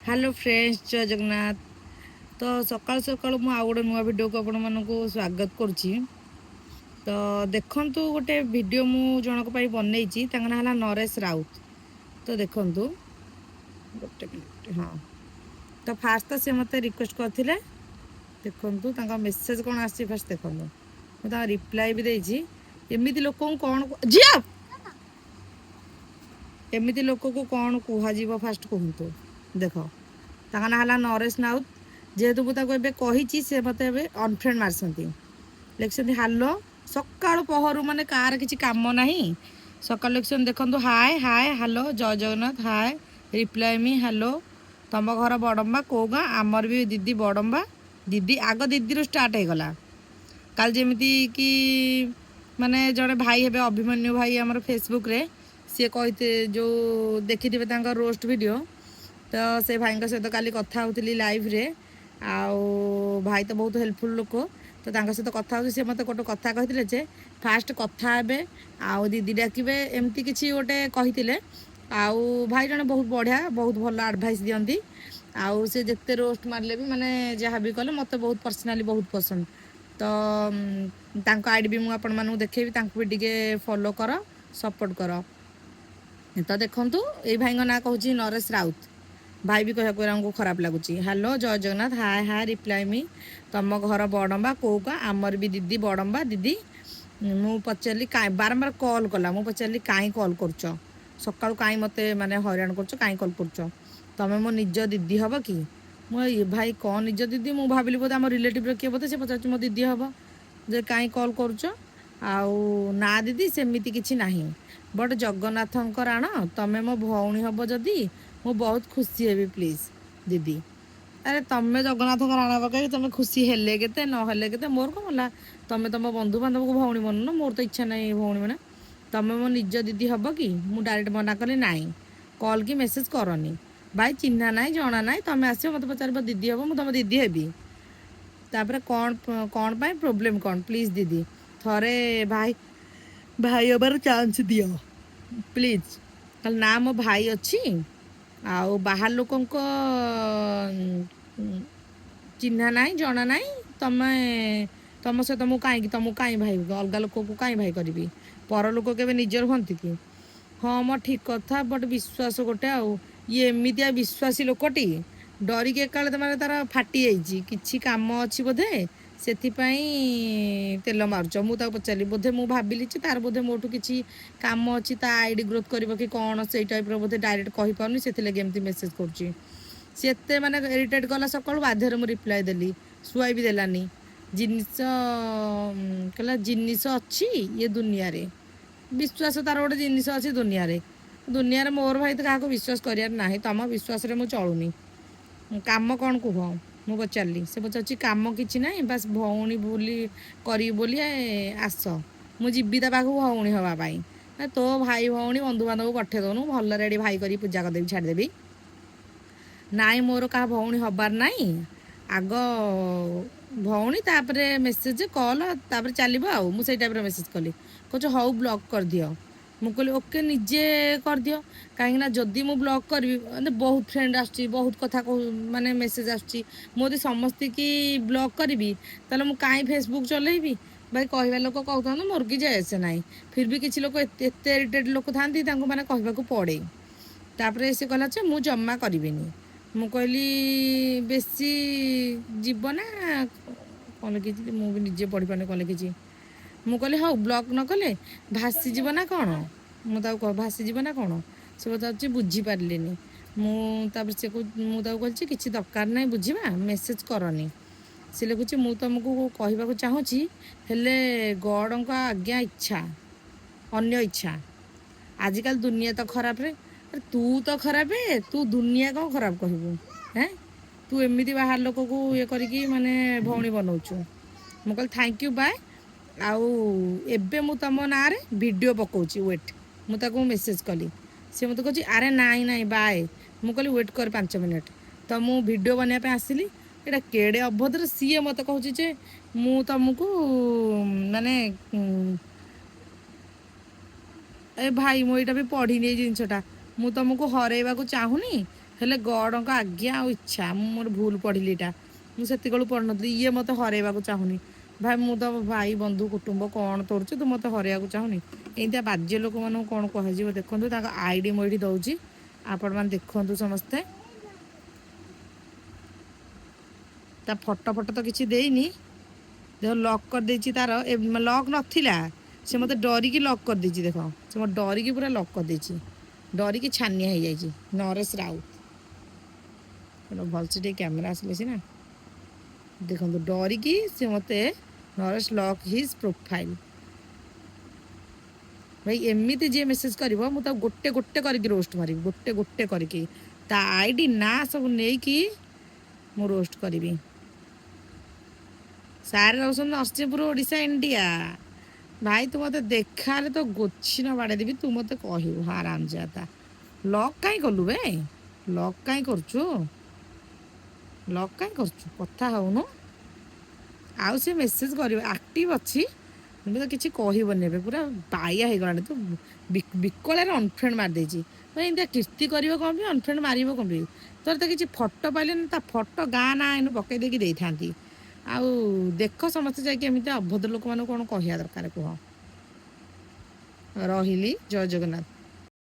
Hello friends, ଜୟ ଜଗନ୍ନାଥ। ତ ସକାଳୁ ସକାଳୁ ମୁଁ ଆଉ ଗୋଟେ ନୂଆ ଭିଡ଼ିଓକୁ ଆପଣମାନଙ୍କୁ ସ୍ୱାଗତ କରୁଛି। ତ ଦେଖନ୍ତୁ, ଗୋଟେ ଭିଡ଼ିଓ ମୁଁ ଜଣଙ୍କ ପାଇଁ ବନେଇଛି। ତାଙ୍କ ନାଁ ହେଲା ନରେଶ ରାଉତ। ତ ଦେଖନ୍ତୁ, ଗୋଟେ ମିନିଟ୍। ହଁ, ତ ଫାଷ୍ଟ ତ ସେ ମୋତେ ରିକ୍ୱେଷ୍ଟ କରିଥିଲେ। ଦେଖନ୍ତୁ, ତାଙ୍କ ମେସେଜ୍ କ'ଣ ଆସିଛି ଫାଷ୍ଟ ଦେଖନ୍ତୁ। ମୁଁ ତାଙ୍କ ରିପ୍ଲାଏ ବି ଦେଇଛି। ଏମିତି ଲୋକଙ୍କୁ କ'ଣ ଝିଅ, ଏମିତି ଲୋକକୁ କ'ଣ କୁହାଯିବ ଫାଷ୍ଟ କୁହନ୍ତୁ। ଦେଖ, ତାଙ୍କ ନାଁ ହେଲା ନରେଶ ନାଉତ। ଯେହେତୁ ମୁଁ ତାକୁ ଏବେ କହିଛି, ସେ ମୋତେ ଏବେ ଅନଫ୍ରେଣ୍ଡ ମାରିଛନ୍ତି। ଲେଖିଛନ୍ତି ହାଲୋ। ସକାଳୁ ପହରୁ, ମାନେ କାହାର କିଛି କାମ ନାହିଁ, ସକାଳୁ ଲେଖିଛନ୍ତି। ଦେଖନ୍ତୁ, ହାଏ ହାଏ, ହାଲୋ, ଜୟ ଜଗନ୍ନାଥ, ହାଏ, ରିପ୍ଲାଏ ମି, ହାଲୋ, ତମ ଘର ବଡ଼ମ୍ବା କେଉଁ ଗାଁ? ଆମର ବି ଦିଦି ବଡ଼ମ୍ବା। ଦିଦି, ଆଗ ଦିଦିରୁ ଷ୍ଟାର୍ଟ ହେଇଗଲା। କାଲି ଯେମିତି କି ମାନେ ଜଣେ ଭାଇ ହେବେ, ଅଭିମନ୍ୟୁ ଭାଇ, ଆମର ଫେସବୁକ୍ରେ ସିଏ କହିତେ, ଯେଉଁ ଦେଖିଥିବେ ତାଙ୍କ ରୋଷ୍ଟ ଭିଡ଼ିଓ। ତ ସେ ଭାଇଙ୍କ ସହିତ କାଲି କଥା ହେଉଥିଲି ଲାଇଭ୍ରେ। ଆଉ ଭାଇ ତ ବହୁତ ହେଲ୍ପଫୁଲ୍ ଲୋକ। ତ ତାଙ୍କ ସହିତ କଥା ହେଉଛି, ସେ ମୋତେ ଗୋଟେ କଥା କହିଥିଲେ ଯେ ଫାଷ୍ଟ କଥା ହେବେ ଆଉ ଦିଦି ଡାକିବେ, ଏମିତି କିଛି ଗୋଟେ କହିଥିଲେ। ଆଉ ଭାଇ ଜଣେ ବହୁତ ବଢ଼ିଆ, ବହୁତ ଭଲ ଆଡ଼ଭାଇସ୍ ଦିଅନ୍ତି। ଆଉ ସେ ଯେତେ ରୋଷ୍ଟ ମାରିଲେ ବି, ମାନେ ଯାହା ବି କଲେ, ମୋତେ ବହୁତ ପର୍ସନାଲି ବହୁତ ପସନ୍ଦ। ତ ତାଙ୍କ ଆଇଡ଼ି ବି ମୁଁ ଆପଣମାନଙ୍କୁ ଦେଖେଇବି। ତାଙ୍କୁ ବି ଟିକେ ଫଲୋ କର, ସପୋର୍ଟ କର। ତ ଦେଖନ୍ତୁ, ଏଇ ଭାଇଙ୍କ ନାଁ କହୁଛି ନରେଶ ରାଉତ। ଭାଇ ବି କହିବାକୁ ଆମକୁ ଖରାପ ଲାଗୁଛି। ହ୍ୟାଲୋ, ଜୟ ଜଗନ୍ନାଥ, ହାଏ ହାଏ, ରିପ୍ଲାଏ ମି, ତମ ଘର ବଡ଼ମ୍ବା କେଉଁ ଗାଁ? ଆମର ବି ଦିଦି ବଡ଼ମ୍ବା। ଦିଦି, ମୁଁ ପଚାରିଲି କାଇଁ ବାରମ୍ବାର କଲ୍ କଲା? ମୁଁ ପଚାରିଲି, କାହିଁ କଲ୍ କରୁଛ ସକାଳୁ? କାହିଁ ମୋତେ ମାନେ ହଇରାଣ କରୁଛ? କାହିଁ କଲ୍ କରୁଛ? ତମେ ମୋ ନିଜ ଦିଦି ହବ କି? ମୁଁ ଏ ଭାଇ କ'ଣ ନିଜ ଦିଦି? ମୁଁ ଭାବିଲି ବୋଧେ ଆମ ରିଲେଟିଭ୍ର କିଏ ବୋଧେ। ସେ ପଚାରୁଛି ମୋ ଦିଦି ହବ ଯେ କାହିଁ କଲ୍ କରୁଛ? ଆଉ ନା ଦିଦି, ସେମିତି କିଛି ନାହିଁ, ବଟ୍ ଜଗନ୍ନାଥଙ୍କ ରାଣ, ତମେ ମୋ ଭଉଣୀ ହବ ଯଦି ମୁଁ ବହୁତ ଖୁସି ହେବି, ପ୍ଲିଜ୍ ଦିଦି। ଆରେ, ତମେ ଜଗନ୍ନାଥଙ୍କ ରାଣ ପକେଇକି ତମେ ଖୁସି ହେଲେ କେତେ, ନହେଲେ କେତେ, ମୋର କ'ଣ ଗଲା? ତମେ ତମ ବନ୍ଧୁବାନ୍ଧବକୁ ଭଉଣୀ ବନୁନ, ମୋର ତ ଇଚ୍ଛା ନାହିଁ ଭଉଣୀ। ମାନେ ତମେ ମୋ ନିଜ ଦିଦି ହବ କି? ମୁଁ ଡାଇରେକ୍ଟ ମନା କଲି, ନାହିଁ, କଲ୍ କି ମେସେଜ୍ କରନି ଭାଇ। ଚିହ୍ନା ନାହିଁ, ଜଣା ନାହିଁ, ତମେ ଆସିବ, ମୋତେ ପଚାରିବ ଦିଦି ହବ, ମୁଁ ତମ ଦିଦି ହେବି? ତାପରେ କ'ଣ କ'ଣ ପାଇଁ ପ୍ରୋବ୍ଲେମ୍ କ'ଣ? ପ୍ଲିଜ୍ ଦିଦି, ଥରେ ଭାଇ ଭାଇ ହେବାର ଚାନ୍ସ ଦିଅ ପ୍ଲିଜ୍। ତାହେଲେ ନା, ମୋ ଭାଇ ଅଛି। ଆଉ ବାହାର ଲୋକଙ୍କ ଚିହ୍ନା ନାହିଁ, ଜଣା ନାହିଁ। ତମେ ତମ ସହିତ ମୁଁ କାହିଁକି ତମକୁ କାହିଁ ଭାଇ, ଅଲଗା ଲୋକକୁ କାହିଁ ଭାଇ କରିବି? ପର ଲୋକ କେବେ ନିଜର ହୁଅନ୍ତି କି? ହଁ ମ, ଠିକ୍ କଥା, ବଟ୍ ବିଶ୍ୱାସ ଗୋଟେ। ଆଉ ଇଏ ଏମିତିଆ ବିଶ୍ୱାସୀ ଲୋକଟି ଡରିକି ଏକାଳେ ତ ମାନେ ତାର ଫାଟି ଯାଇଛି। କିଛି କାମ ଅଛି ବୋଧେ, ସେଥିପାଇଁ ତେଲ ମାରୁଛ। ମୁଁ ତାକୁ ପଚାରିଲି, ବୋଧେ ମୁଁ ଭାବିଲି ଯେ ତାର ବୋଧେ ମୋଠୁ କିଛି କାମ ଅଛି, ତା ଆଇଡ଼ି ଗ୍ରୋଥ୍ କରିବ କି କ'ଣ, ସେଇ ଟାଇପ୍ର ବୋଧେ। ଡାଇରେକ୍ଟ କହିପାରୁନି, ସେଥିଲାଗି ଏମିତି ମେସେଜ୍ କରୁଛି। ସେ ଏତେ ମାନେ ଇରିଟେଟ୍ କଲା ସକାଳୁ, ବାଧ୍ୟରେ ମୁଁ ରିପ୍ଲାଏ ଦେଲି। ଶୁଆଇ ବି ଦେଲାନି। ଜିନିଷ କହିଲା, ଜିନିଷ ଅଛି ଇଏ ଦୁନିଆରେ, ବିଶ୍ୱାସ ତାର ଗୋଟେ ଜିନିଷ ଅଛି ଦୁନିଆରେ। ଦୁନିଆରେ ମୋର ଭାଇ ତ କାହାକୁ ବିଶ୍ୱାସ କରିବାର ନାହିଁ। ତମ ବିଶ୍ୱାସରେ ମୁଁ ଚଳୁନି। କାମ କ'ଣ କୁହ, ମୁଁ ପଚାରିଲି। ସେ ପଚାରୁଛି, କାମ କିଛି ନାହିଁ, ବାସ୍ ଭଉଣୀ ବୋଲି କରିବି ବୋଲି ଆସ। ମୁଁ ଯିବି ତା ପାଖକୁ ଭଉଣୀ ହେବା ପାଇଁ ନା? ତୋ ଭାଇ ଭଉଣୀ ବନ୍ଧୁବାନ୍ଧବକୁ ପଠେଇ ଦଉନୁ, ଭଲରେ ଏଠି ଭାଇ କରି ପୂଜା କରିଦେବି, ଛାଡ଼ିଦେବି। ନାଇଁ, ମୋର କାହା ଭଉଣୀ ହବାର ନାହିଁ। ଆଗ ଭଉଣୀ, ତାପରେ ମେସେଜ୍ କଲ୍, ତାପରେ ଚାଲିବ। ଆଉ ମୁଁ ସେଇ ଟାଇପ୍ର ମେସେଜ୍ କଲି। କହୁଛ, ହଉ, ବ୍ଲକ୍ କରିଦିଅ। ମୁଁ କହିଲି, ଓକେ, ନିଜେ କରିଦିଅ। କାହିଁକିନା ଯଦି ମୁଁ ବ୍ଲକ୍ କରିବି, ମାନେ ବହୁତ ଫ୍ରେଣ୍ଡ ଆସୁଛି, ବହୁତ କଥା କହୁ, ମାନେ ମେସେଜ୍ ଆସୁଛି। ମୁଁ ଯଦି ସମସ୍ତିକି ବ୍ଲକ୍ କରିବି, ତାହେଲେ ମୁଁ କାହିଁ ଫେସବୁକ୍ ଚଲେଇବି ଭାଇ? କହିବା ଲୋକ କହୁଥାନ୍ତୁ, ମୋର କି ଯାଏ ଆସେ ନାହିଁ। ଫିର୍ ବି କିଛି ଲୋକ ଏତେ ଏତେ ଇରିଟେଟ୍ ଲୋକ ଥାନ୍ତି, ତାଙ୍କୁ ମାନେ କହିବାକୁ ପଡ଼େ। ତାପରେ ସେ କହିଲା ଯେ ମୁଁ ଜମା କରିବିନି। ମୁଁ କହିଲି, ବେଶୀ ଯିବ ନା କ'ଣ ଲେଖିଛି, ମୁଁ ବି ନିଜେ ପଢ଼ିପାରୁନି କ'ଣ ଲେଖିଛି। ମୁଁ କହିଲି, ହଉ, ବ୍ଲକ୍ ନ କଲେ ଭାସିଯିବ ନା କ'ଣ? ମୁଁ ତାକୁ ଭାସିଯିବ ନା କ'ଣ? ସେ ପଚାରୁଛି, ବୁଝିପାରିଲିନି ମୁଁ। ତାପରେ ସେ ମୁଁ ତାକୁ କହିଛି, କିଛି ଦରକାର ନାହିଁ ବୁଝିବା, ମେସେଜ୍ କରନି। ସେ ଲେଖୁଛି, ମୁଁ ତୁମକୁ କହିବାକୁ ଚାହୁଁଛି, ହେଲେ ଗଡ଼ଙ୍କ ଆଜ୍ଞା ଇଚ୍ଛା ଅନ୍ୟ ଇଚ୍ଛା। ଆଜିକାଲି ଦୁନିଆ ତ ଖରାପରେ। ଆରେ, ତୁ ତ ଖରାପ, ତୁ ଦୁନିଆ କ'ଣ ଖରାପ କହିବୁ? ହେଁ, ତୁ ଏମିତି ବାହାର ଲୋକକୁ ଇଏ କରିକି ମାନେ ଭଉଣୀ ବନଉଛୁ। ମୁଁ କହିଲି, thank you, bye. ଆଉ ଏବେ ମୁଁ ତମ ନାଁରେ ଭିଡ଼ିଓ ପକାଉଛି, ୱେଟ୍। ମୁଁ ତାକୁ ମେସେଜ୍ କଲି। ସେ ମୋତେ କହୁଛି, ଆରେ ନାଇଁ ନାଇଁ, ବାଏ। ମୁଁ କହିଲି, ୱେଟ୍ କର 5 ମିନିଟ୍। ତ ମୁଁ ଭିଡ଼ିଓ ବନେଇବା ପାଇଁ ଆସିଲି। ଏଇଟା କେଡ଼େ ଅଭଦ୍ର! ସିଏ ମୋତେ କହୁଛି ଯେ ମୁଁ ତମକୁ ମାନେ ଏ ଭାଇ, ମୁଁ ଏଇଟା ବି ପଢ଼ିନି ଏଇ ଜିନିଷଟା। ମୁଁ ତମକୁ ହରେଇବାକୁ ଚାହୁଁନି, ହେଲେ ଗଡ଼ଙ୍କ ଆଜ୍ଞା ଆଉ ଇଚ୍ଛା। ମୁଁ ମୋର ଭୁଲ ପଢ଼ିଲି ଏଇଟା, ମୁଁ ସେତିକିବେଳୁ ପଢ଼ୁନଥିଲି। ଇଏ ମୋତେ ହରେଇବାକୁ ଚାହୁଁନି ଭାଇ। ମୁଁ ତ ଭାଇ ବନ୍ଧୁ କୁଟୁମ୍ବ କ'ଣ ତୋରୁଛୁ, ତୁ ମୋତେ ହରେଇବାକୁ ଚାହୁଁନି। ଏମିତିଆ ବାଜ୍ୟ ଲୋକମାନଙ୍କୁ କ'ଣ କୁହାଯିବ? ଦେଖନ୍ତୁ, ତାଙ୍କ ଆଇଡ଼ି ମୁଁ ଏଇଠି ଦେଉଛି, ଆପଣମାନେ ଦେଖନ୍ତୁ ସମସ୍ତେ। ତା ଫଟୋ ଫଟୋ ତ କିଛି ଦେଇନି। ଦେଖ, ଲକ୍ କରିଦେଇଛି ତାର। ଲକ୍ ନଥିଲା, ସେ ମୋତେ ଡରିକି ଲକ୍ କରିଦେଇଛି। ଦେଖ, ସେ ମୋତେ ଡରିକି ପୁରା ଲକ୍ କରିଦେଇଛି, ଡରିକି ଛାନିଆ ହେଇଯାଇଛି। ନରେଶ ରାଉତ। ଭଲସେ ଟିକେ କ୍ୟାମେରା ଆସିଲେ ସିନା। ଦେଖନ୍ତୁ, ଡରିକି ସେ ମୋତେ, ନରେଶ ଲକ୍ his profile. ଭାଇ, ଏମିତି ଯିଏ ମେସେଜ କରିବ, ମୁଁ ତାକୁ ଗୋଟେ ଗୋଟେ କରିକି ରୋଷ୍ଟ ମାରିବି। ଗୋଟେ ଗୋଟେ କରିକି ତା ଆଇଡି ନାଁ ସବୁ ନେଇକି ମୁଁ ରୋଷ୍ଟ କରିବି। ସାର୍ ରହୁଛନ୍ତି ନରସିଂହପୁର, ଓଡ଼ିଶା, ଇଣ୍ଡିଆ। ଭାଇ, ତୁ ମୋତେ ଦେଖାହେଲେ ତ ଗୋଛି ନ ବାଡ଼େଇ ଦେବି, ତୁ ମୋତେ କହିବୁ। ହାରାମଜାଦା, ଲକ୍ କାହିଁ କଲୁ ବେ? ଲକ୍ କାହିଁ କରୁଛୁ? ଲକ୍ କାହିଁ କରୁଛୁ? କଥା ହଉନୁ। ଆଉ ସେ ମେସେଜ କରିବ, ଆକ୍ଟିଭ ଅଛି, ଏବେ ତ କିଛି କହିବନି। ଏବେ ପୁରା ବାଇଆ ହେଇଗଲାଣି ତୁ। ବିକଳରେ ଅନଫ୍ରେଣ୍ଡ ମାରିଦେଇଛି। ଭାଇ, ଏମିତିଆ କୀର୍ତ୍ତି କରିବ କ'ଣ ପାଇଁ? ଅନଫ୍ରେଣ୍ଡ ମାରିବ କ'ଣ ପାଇଁ? ତୋର ତ କିଛି ଫଟୋ ପାଇଲେନି, ତା ଫଟୋ ଗାଁ ନାଁ ଏଇନୁ ପକେଇ ଦେଇକି ଦେଇଥାନ୍ତି। ଆଉ ଦେଖ ସମସ୍ତେ ଯାଇକି, ଏମିତି ଅଭଦ୍ର ଲୋକମାନଙ୍କୁ କ'ଣ କହିବା ଦରକାର କୁହ? ରହିଲି, ଜୟ ଜଗନ୍ନାଥ।